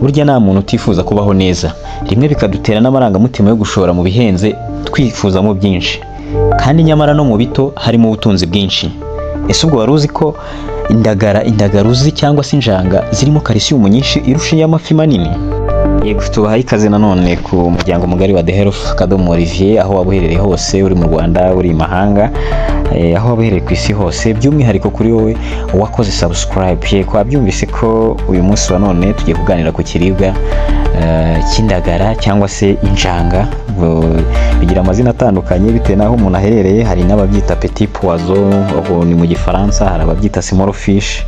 Burya nta muntu utifuza kubaho neza, rimwe bikadutera n'amarangamutima yo gushora mu bihenze twifuzamo byinshi, kandi nyamara no mu bito harimo ubutunzi bwinshi. Ese ubwo wari uzi ko indagara uzi cyangwa se injanga zirimo kalisiyumu nyinshi irusha iy'amafi manini? Yego, tubahaye ikaze nanone ku muryango mugari wa The Health Kadomo Olivier, aho waba uherereye hose, uri mu Rwanda, uri i mahanga, aho waba uherereye ku isi hose, by'umwihariko kuri wowe wakoze subscribe. Yego, wabyumvise ko uyu munsi wa none tugiye kuganira ku kiribwa cy'indagara cyangwa se injanga. Bigira amazina atandukanye bitewe n'aho umuntu aherereye. Hari n'ababyita petit poisson, aho ni mu Gifaransa, hari ababyita small fish,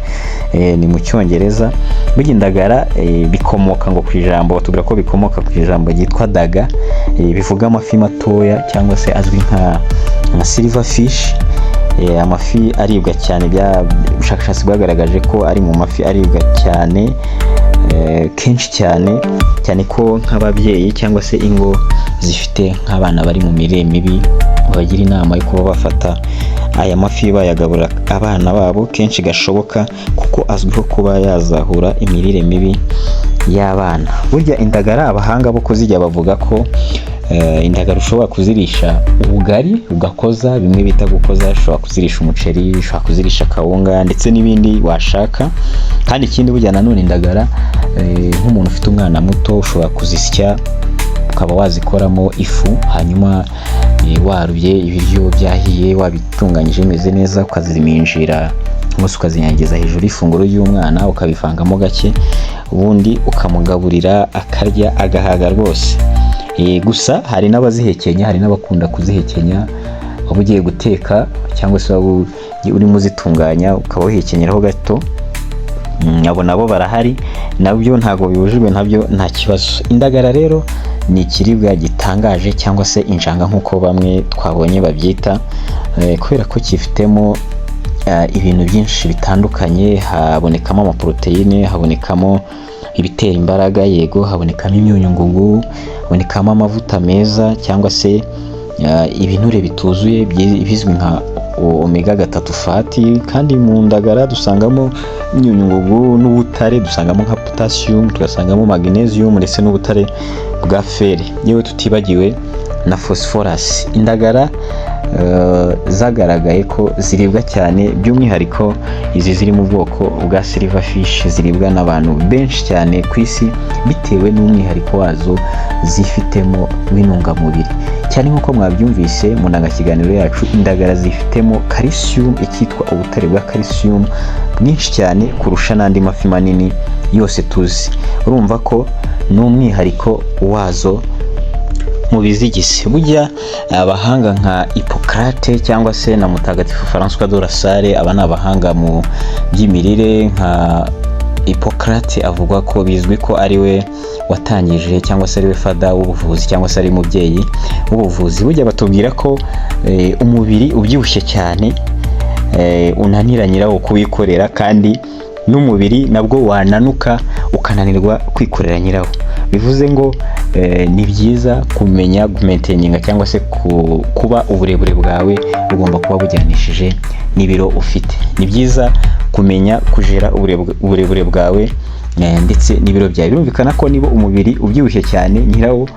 ni mu Cyongereza. Burya indagara bikomoka ngo ku ijambo, batubwira ko bikomoka ku ijambo ryitwa daga, bivuga amafi matoya cyangwa se azwi nka silver fish, amafi aribwa cyane. Ubushakashatsi bwagaragaje ko ari mu mafi aribwa cyane, kenshi cyane cyane, ko nk'ababyeyi cyangwa se ingo zifite nk'abana bari mu mirire mibi bagira inama yo kuba bafata aya mafi bayagaburira abana babo kenshi gashoboka, kuko azwiho kuba yazahura imirire mibi y'abana. Burya indagara, abahanga bo kuzirya bavuga ko indagara ushobora kuzirisha ubugari ugakoza, bimwe bita gukoza, ushobora kuzirisha umuceri, ushobora kuzirisha kawunga ndetse n'ibindi washaka. Kandi ikindi, burya nanone indagara, nk'umuntu ufite umwana muto, ushobora kuzisya ukaba wazikoramo ifu, hanyuma waruye ibiryo byahiye, wabitunganyije bimeze neza, ukaziminjira cyangwa ukazinyangiza hejuru y'ifunguro ry'umwana, ukabivangamo gake, ubundi ukamugaburira akarya agahaga rwose. Gusa hari n'abazihekenya, hari n'abakunda kuzihekenya. Waba ugiye guteka cyangwa se waba urimo uzitunganya ukaba wihekenyeraho gato. Abo nabo barahari, nabyo ntabwo bibujijwe, nabyo nta kibazo. Indagara rero ni ikiribwa gitangaje, cyangwa se injanga nk'uko bamwe twabonye babyita, kubera ko cyifitemo ibintu byinshi bitandukanye. Habonekamo amaporoteyine, habonekamo ibitera imbaraga, yego, habonekamo imyunyungugu, habonekamo amavuta meza cyangwa se ibinure bituzuye bizwi nka omega 3 fat. Kandi mu ndagara dusangamo imyunyungugu n'ubutare, dusangamo nka potassium, tugasangamo magnesium ndetse n'ubutare bwa fer, yewe tutibagiwe na phosphorus. Indagara zagaragaye ko ziribwa cyane, by'umwihariko izi ziri mu bwoko bwa silver fish, ziribwa n'abantu benshi cyane ku isi bitewe n'umwihariko wazo zifitemo w'intungamubiri cyane. Nk'uko mwabyumvise mu ndangakiganiro yacu, indagara zifitemo calcium, icyitwa ubutare bwa calcium bwinshi cyane kurusha n'andi mafi manini yose tuzi. Urumva ko n'umwihariko wazo mu bizigize. Burya abahanga nka Hippocrate cyangwa se na Mutagatifu François de la Salle, aba ni abahanga mu by'imirire. Nka Hippocrate avuga ko bizwi ko ari we watangije cyangwa se ari we father w'ubuvuzi cyangwa se ari umubyeyi w'ubuvuzi. Burya batubwira ko umubiri ubyibushye cyane unanira nyirawo kuwikorera, kandi n'umubiri nabwo wananuka ukananirwa kwikorera nyirawo. Bivuze ngo ni byiza kumenya gumaintaininga cyangwa se kuba uburebure bwawe bugomba kuba bujyanishije n'ibiro ufite. Ni byiza kumenya kujera uburebure bwawe ndetse n'ibiro byawe. Birumvikana ko niba umubiri ubyibushye cyane, nyirawo,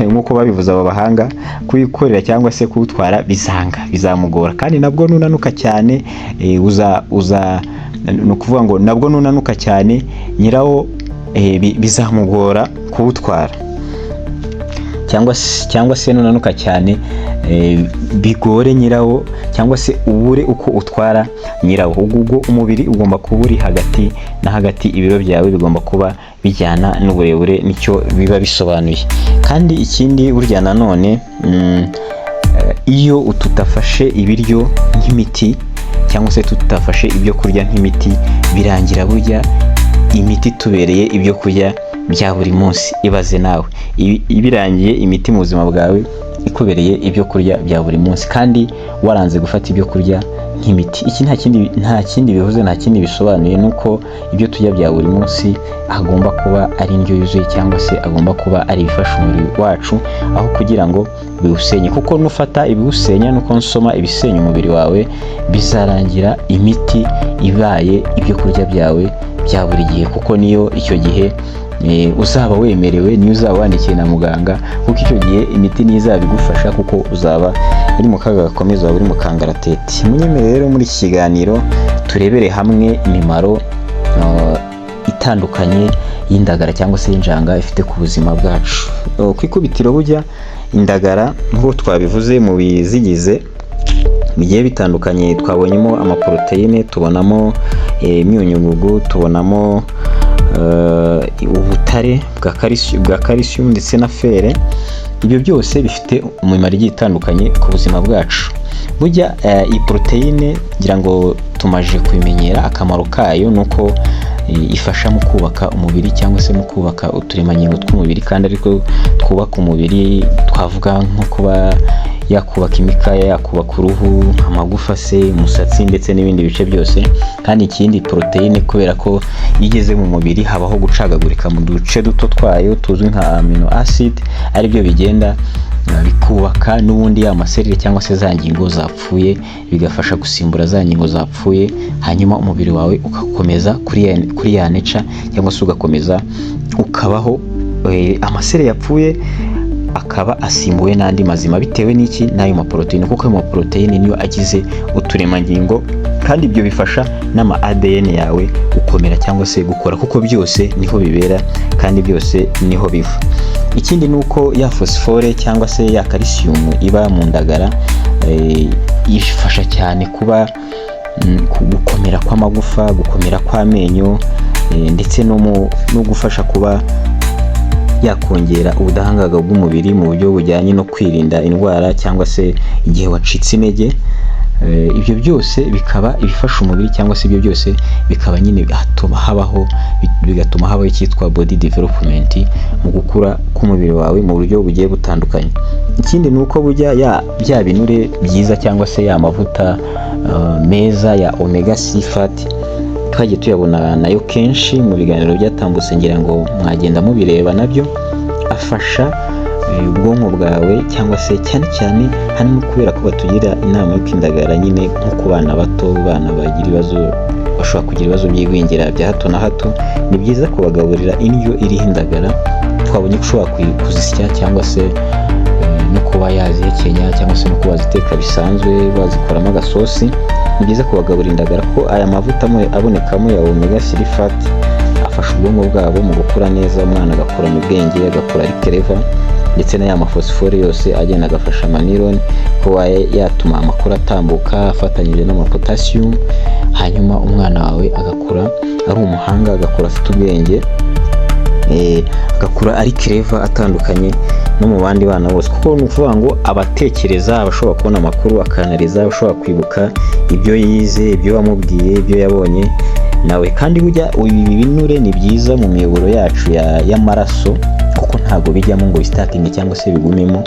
nk'uko babivuze aba bahanga, kuwikorera cyangwa se kuwutwara bizanga, bizamugora. Kandi nabwo nunanuka cyane, uza uza ni ukuvuga ngo nabwo nunanuka cyane, nyirawo bizamugora kuwutwara, cyangwa se nunanuka cyane bigore nyirawo, cyangwa se ubure uko utwara nyirawo. Ubwo umubiri ugomba kuba uri hagati na hagati, ibiro byawe bigomba kuba bijyana n'uburebure, nicyo biba bisobanuye. Kandi ikindi, burya nanone iyo tutafashe ibiryo nk'imiti cyangwa se tutafashe ibyo kurya nk'imiti, birangira burya imiti itubereye ibyo kurya bya buri munsi. Ibaze nawe birangiye imiti mu buzima bwawe ikubereye ibyo kurya bya buri munsi kandi waranze gufata ibyo kurya nk'imiti. Iki nta kindi bivuze, nta kindi bisobanuye, ni uko ibyo turya bya buri munsi agomba kuba ari indyo yuzuye cyangwa se agomba kuba ari ibifasha umubiri wacu aho kugira ngo biwusenye, kuko nufata ibiwusenya nukonsoma ibisenya umubiri wawe, bizarangira imiti ibaye ibyo kurya byawe. bya buri gihe, kuko niyo icyo gihe uzaba wemerewe, niyo uzaba wandikiwe na muganga, kuko icyo gihe imiti niyo izaba igufasha, kuko uzaba uri mu kaga gakomeye, uzaba uri mu kangaratete. Munyemerere rero muri iki kiganiro turebere hamwe imimaro itandukanye y'indagara cyangwa se y'injanga ifite ku buzima bwacu. Ku ikubitiro, burya indagara, nk'uko twabivuze, mu bizigize bigiye bitandukanye twabonyemo amaporoteyine, tubonamo imyunyungugu, tubonamo ubutare bwa calcium ndetse na fer. Ibyo byose bifite umumaro igiye itandukanye ku buzima bwacu. Burya iyi poroteyine, ngira ngo tumaze kubimenyera, akamaro kayo ni uko ifasha mu kubaka umubiri cyangwa se mu kubaka uturemangingo tw'umubiri, kandi ariko twubaka umubiri twavuga nko kuba yakubaka imikaya, yakubaka uruhu, amagufa se, umusatsi ndetse n'ibindi bice byose. Kandi ikindi, poroteyine, kubera ko iyo igeze mu mubiri habaho gucagagurika mu duce duto twayo tuzwi nka amino acid, aribyo bigenda bikubaka n'ubundi ya maserire cyangwa se za ngingo zapfuye, bigafasha gusimbura za ngingo zapfuye, hanyuma umubiri wawe ugakomeza kuri ya neca cyangwa se ugakomeza ukabaho. Amasere yapfuye akaba asimbuwe n'andi mazima bitewe n'iki? N'ayo maporoteyine, kuko ayo maporoteyine niyo agize uturemangingo, kandi ibyo bifasha n'ama ADN yawe gukomera cyangwa se gukora, kuko byose niho bibera kandi byose niho biva. Ikindi ni uko ya phosphore cyangwa se ya calcium iba mu ndagara ifasha cyane kuba gukomera kw'amagufa, gukomera kw'amenyo, ndetse no gufasha kuba yakongera ubudahangarwa bw'umubiri mu buryo bujyanye no kwirinda indwara cyangwa se igihe wacitse intege. Ibyo byose bikaba ibifasha umubiri, cyangwa se ibyo byose bikaba nyine hatuma habaho, bigatuma habaho icyitwa body development mu gukura k'umubiri wawe mu buryo bugiye butandukanye. Ikindi ni uko burya ya bya binure byiza cyangwa se ya mavuta meza ya omega 3 fat twagiye tuyabona nayo kenshi mu biganiro byatambutse, ngira ngo mwagenda mubireba, nabyo afasha ubwonko bwawe, cyangwa se cyane cyane hano kubera ko batugira inama yo kwindagara nyine nko ku bana bato, bana bagira ibibazo, bashobora kugira ibibazo by'igwingira bya hato na hato, ni byiza kubagaburira indyo iriho indagara. Twabonye ko ushobora kuzisya cyangwa se no kuba yazihekenya cyangwa se no kuba waziteka bisanzwe, wazikoramo agasosi. Ni byiza kubagaburira indagara ko aya mavuta abonekamo ya omega 3 fat afasha ubwonko bwabo mu gukura neza, umwana agakurana ubwenge, agakura ari clever, ndetse na ya mafosifore yose agenda agafasha ama neuron kuba yatuma amakuru atambuka afatanyije n'amapotasiyumu, hanyuma umwana wawe agakura ari umuhanga, agakura afite ubwenge, agakura ari clever, atandukanye no mu bandi bana bose, kuko ni ukuvuga ngo abatekereza, abashobora kubona amakuru akanariza, abashobora kwibuka ibyo yize, ibyo wamubwiye, ibyo yabonye nawe. Kandi burya ibi binure ni byiza mu miyoboro yacu y'amaraso, kuko ntabwo bijyamo ngo bisitakinge cyangwa se bigumemo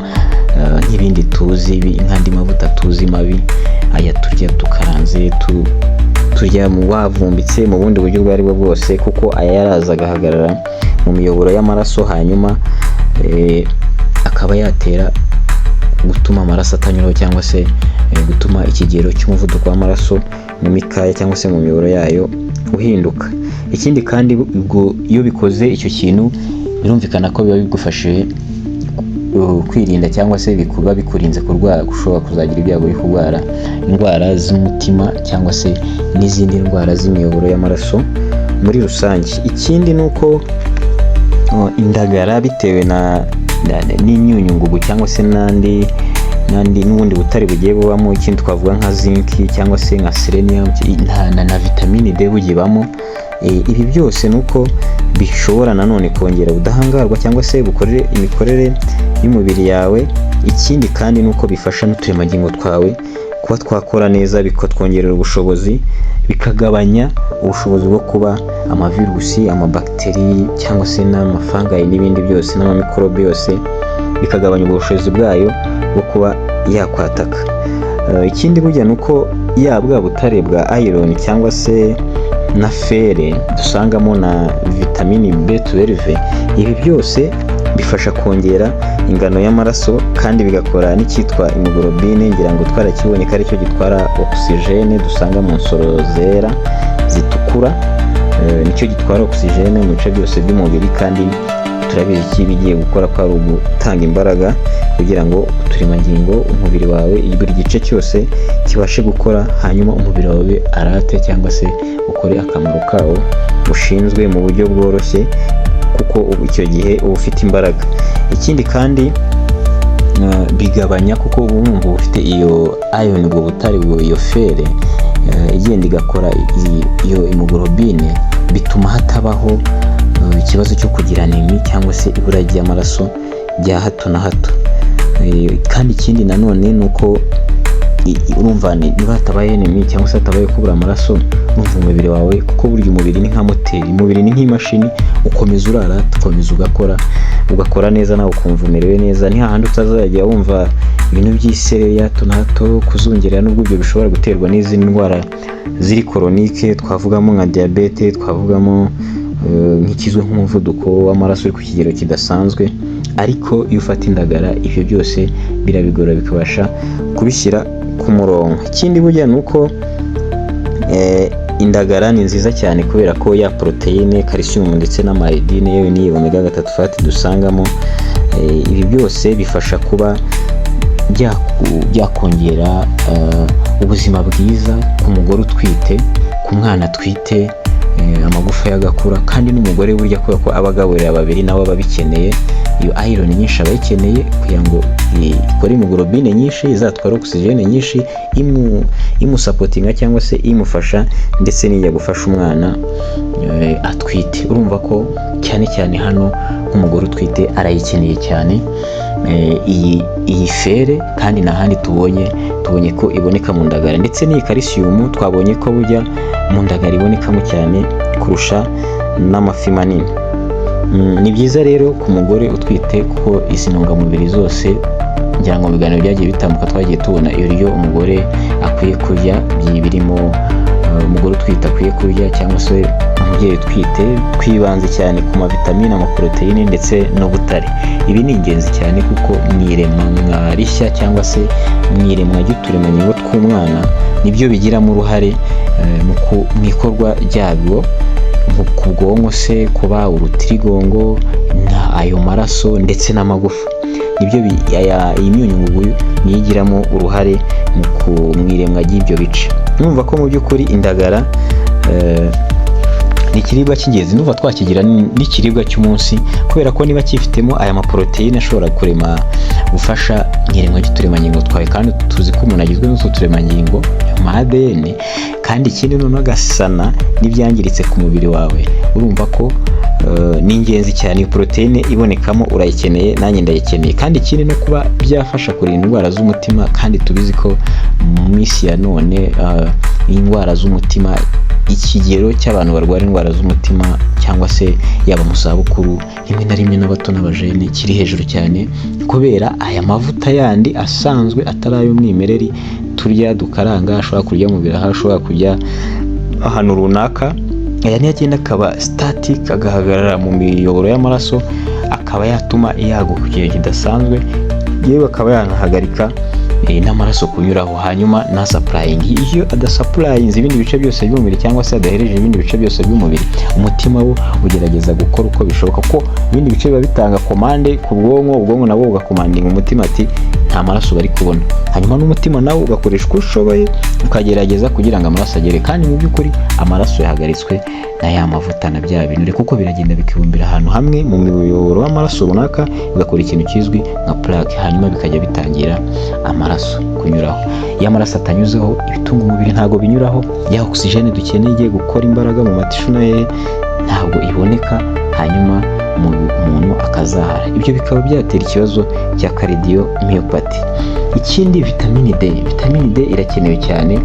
nk'ibindi tuzi, nk'andi mavuta tuzi mabi, aya turya tukaranze, turya mu wavumbitse mu bundi buryo ubwo ari bwo bwose, kuko aya yaraza agahagarara mu miyoboro y'amaraso, hanyuma akaba yatera gutuma amaraso atanyuraho cyangwa se gutuma ikigero cy'umuvuduko w'amaraso mu mikaya cyangwa se mu miyoboro yayo uhinduka. Ikindi kandi, ubwo iyo bikoze icyo kintu, birumvikana ko biba bigufashije kwirinda cyangwa se bikuba bikurinze kurwara, ushobora kuzagira ibyago byo kurwara indwara z'umutima cyangwa se n'izindi ndwara z'imiyoboro y'amaraso muri rusange. Ikindi ni uko indagara, bitewe na n'imyunyungugu cyangwa se n'andi n'ubundi butare bugiye bubamo, ikindi twavuga nka zinc cyangwa se nka selenium na vitamine D bugibamo, ibi byose ni uko bishobora nanone kongera ubudahangarwa cyangwa se bukorere imikorere y'umubiri yawe. Ikindi kandi ni uko bifasha n'uturemangingo twawe kuba twakora neza, bikatwongerera ubushobozi, bikagabanya ubushobozi bwo kuba amavirusi, amabagiteri cyangwa se n'amafangayi n'ibindi byose n'amamikorobe yose, bikagabanya ubushobozi bwayo bwo kuba yakwataka. Ikindi burya ni uko ya bwa butare bwa iron cyangwa se na fer dusangamo na vitamini B12, ibi byose bifasha kongera ingano y'amaraso kandi bigakora n'icyitwa hémoglobine. Ngira ngo twarakibonye ko aricyo gitwara oxygène dusanga mu nsoro zera zitukura. Nicyo gitwara oxygène mu bice byose by'umubiri, kandi turabizi ko iba igiye gukora ko ari ugutanga imbaraga kugira ngo uturemangingo, umubiri wawe, buri gice cyose kibashe gukora, hanyuma umubiri wawe ube alerte cyangwa se ukore akamaro kawo ushinzwe mu buryo bworoshye, kuko ubu icyo gihe uba ufite imbaraga. Ikindi kandi bigabanya, kuko uba wumva ufite iyo iron, ubwo butare, ubwo iyo fer igenda igakora iyo hémoglobine, bituma hatabaho ikibazo cyo kugira anémie cyangwa se ibura ry'amaraso rya hato na hato. Kandi ikindi nanone ni uko urumva niba hatabaye anémie cyangwa se hatabaye kubura amaraso, urumva umubiri wawe, kuko burya umubiri ni nka moteri, umubiri ni nk'imashini, ukomeza urara, ukomeza ugakora, ugakora neza, nawe ukumva umerewe neza. Ni hahandi utazajya wumva ibintu by'isereri ya hato na hato, kuzungera, nubwo ibyo bishobora guterwa n'izindi ndwara ziri chronique, twavugamo nka diyabete, twavugamo nk'ikizwi nk'umuvuduko w'amaraso uri ku kigero kidasanzwe. Ariko iyo ufata indagara, ibyo byose birabigora, bikabasha kubishyira ku murongo. Ikindi burya ni uko indagara ni nziza cyane kubera ko ya poroteyine, calcium ndetse n'ama iodine, yewe n'iyi oméga 3 fat dusangamo, ibi byose bifasha kuba byakongera ubuzima bwiza ku mugore utwite, ku mwana atwite, amagufa y'agakura. Kandi n'umugore burya, kubera ko aba agaburira babiri, nawe aba abikeneye. Iyo iron nyinshi aba ayikeneye kugira ngo ikore hémoglobine nyinshi izatwara oxygène nyinshi imusupportinga cyangwa se imufasha, ndetse n'ijya gufasha umwana atwite. Urumva ko cyane cyane hano nk'umugore utwite arayikeneye cyane iyi fer, kandi nta handi tubonye ko iboneka mu ndagara. Ndetse n'iyi calcium twabonye ko burya mu ndagara ibonekamo cyane kurusha n'amafi manini. Ni byiza rero ku mugore utwite, kuko izi ntungamubiri zose, ngira ngo mu biganiro byagiye bitambuka twagiye tubona ibiryo umugore akwiye kurya, birimo umugore utwite akwiye kurya cyangwa se umubyeyi utwite, twibanze cyane ku mavitamine, amaporoteyine ndetse n'ubutare. Ibi ni ingenzi cyane kuko mu iremwa rishya cyangwa se mu iremwa ry'uturemangingo tw'umwana nibyo bigiramo uruhare mu ikorwa ryabwo ku bwonko se, kuba urutirigongo, ayo maraso ndetse n'amagufa, nibyo iyi myunyungugu niyo igiramo uruhare mu iremwa ry'ibyo bice. Numva ko mu by'ukuri indagara ni ikiribwa cy'ingenzi, numva twakigira n'ikiribwa cy'umunsi, kubera ko niba cyifitemo aya maporoteyine ashobora kurema, gufasha mu iremwa ry'uturemangingo twawe, kandi tuzi ko umuntu agizwe n'utwo turemangingo, ama ADN, kandi ikindi noneho agasana n'ibyangiritse ku mubiri wawe, urumva ko ni ingenzi cyane. Iyo poroteyine ibonekamo urayikeneye, nanjye ndayikeneye. Kandi ikindi no kuba byafasha kurinda indwara z'umutima, kandi tubizi ko mu minsi ya none indwara z'umutima, ikigero cy'abantu barwara indwara z'umutima, cyangwa se yaba mu zabukuru, rimwe na rimwe n'abato n'abajene, kiri hejuru cyane kubera aya mavuta yandi asanzwe atari ay'umwimerere turya, dukaranga, ashobora kurya mu biraha, ashobora kurya ahantu runaka. Aya niyo agenda akaba static, agahagarara mu miyoboro y'amaraso, akaba yatuma yaguka ku kigero kidasanzwe, yewe akaba yanahagarika n'amaraso kunyuraho, hanyuma na supplying. Iyo adasupplyinze ibindi bice byose by'umubiri cyangwa se adahereje ibindi bice byose by'umubiri, umutima wo ugerageza gukora uko bishoboka, ko ibindi bice biba bitanga commande ku bwonko, ubwonko nabwo bugacommandinga umutima ati nta maraso bari kubona, hanyuma n'umutima nawo ugakoresha uko ushoboye ukagerageza kugira ngo amaraso agere. Kandi mu by'ukuri amaraso yahagaritswe na ya mavuta na bya binure, kuko biragenda bikibumbira ahantu hamwe mu muyoboro w'amaraso runaka, bigakora ikintu kizwi nka plaque, hanyuma bikajya bitangira amaraso kunyuraho. Iyo amaraso atanyuzeho, ibitunga umubiri ntabwo binyuraho, ya oxygène dukeneye igiye gukora imbaraga mu matishu nayo ntabwo iboneka, hanyuma umuntu akazahara. Ibyo bikaba byatera ikibazo cya cardiomyopathie. Ikindi, vitamine D. Vitamine D irakenewe cyane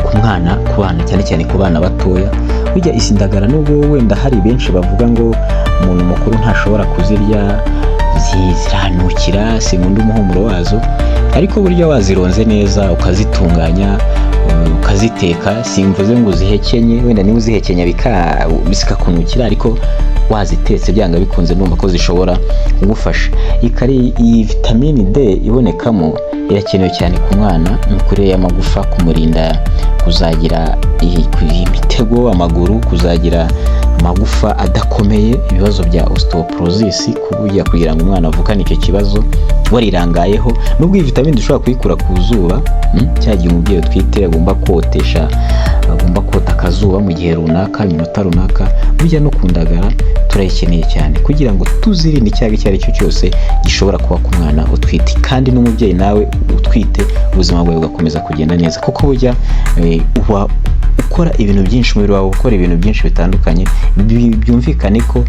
ku mwana, ku bana, cyane cyane ku bana batoya. Burya izi ndagara, nubwo wenda hari benshi bavuga ngo umuntu mukuru ntashobora kuzirya, ziranukira, sinkunda umuhumuro wazo, ariko burya wazironze neza, ukazitunganya, Ukaziteka, simvuze ngo uzihekenye, wenda niba uzihekenya zikakunukira, ariko wazitetse byanga bikunze ndumva ko zishobora kugufasha. Iyi vitamini D ibonekamo irakenewe cyane ku mwana, imikurire y'amagufa, kumurinda kuzagira imitego amaguru, kuzagira amagufa adakomeye, ibibazo bya osteoporosis, kuburya kugira ngo umwana avukane icyo kibazo warirangayeho. Nubwo iyi vitamine dushobora kuyikura ku zuba, cya gihe umubyeyi utwite agomba kotesha, agomba kota akazuba mu gihe runaka, iminota runaka, burya no ku ndagara turayikeneye cyane kugira ngo tuzirinde icyago icyo ari cyo cyose gishobora kuba ku mwana utwite, kandi n'umubyeyi nawe utwite ubuzima bwawe bugakomeza kugenda neza, kuko burya uba ukora ibintu byinshi, umubiri wawe ukora ibintu byinshi bitandukanye. Byumvikane ko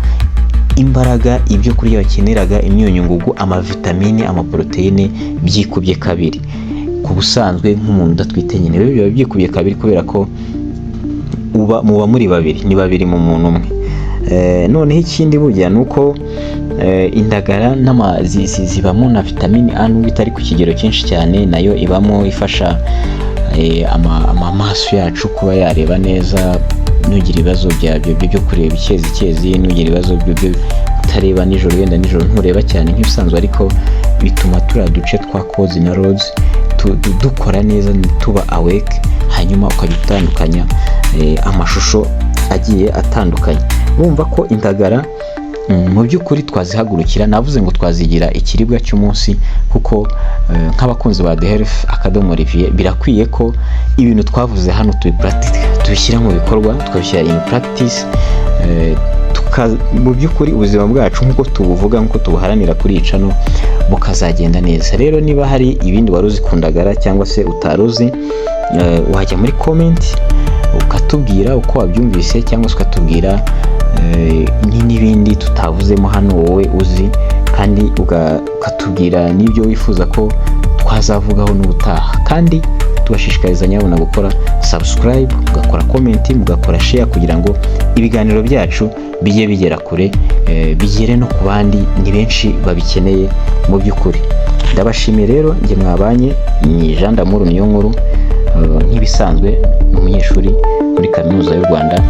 imbaraga, ibyo kurya wakeneraga, imyunyungugu, amavitamini, amaporoteyine byikubye kabiri ku busanzwe nk'umuntu udatwite nyine. Rero biba byikubye kabiri kubera ko uba muba muri babiri, ni babiri mu muntu umwe. Noneho ikindi burya ni uko indagara zibamo na vitamini A, nubwo itari ku kigero cyinshi cyane, nayo ibamo, ifasha amaso yacu kuba yareba neza. Ntugire ibibazo byabyo byo kureba icyezi, ntugire ibibazo byo kutareba nijoro, wenda nijoro ntureba cyane nk'ibisanzwe, ariko bituma turiya duce twa cones na rods dukora neza, tuba awake, hanyuma ukajya utandukanya amashusho agiye atandukanye. Urumva ko indagara mu by'ukuri twazihagurukira, navuze ngo twazigira ikiribwa cy'umunsi, kuko nk'abakunzi ba The Health Akadomo Olivier birakwiye ko ibintu twavuze hano tubishyira mu bikorwa, tukabishyira in practice, mu by'ukuri ubuzima bwacu nk'uko tubuvuga, nk'uko tubuharanira kuri iyi channel, bukazagenda neza. Rero niba hari ibindi wari uzi ku ndagara cyangwa se utari uzi, wajya muri comment ukatubwira uko wabyumvise, cyangwa se ukatubwira n'ibindi tutavuzemo hano wowe uzi, kandi ukatubwira n'ibyo wifuza ko twazavugaho n'ubutaha. Kandi tubashishikariza nyabuna gukora subscribe, mugakora comment, mugakora share, kugira ngo ibiganiro byacu bijye bigera kure, bigere no ku bandi, ni benshi babikeneye mu by'ukuri. Ndabashimiye rero, njye mwabanye ni Jean D'amour Niyonkuru, nk'ibisanzwe ni umunyeshuri muri Kaminuza y'u Rwanda.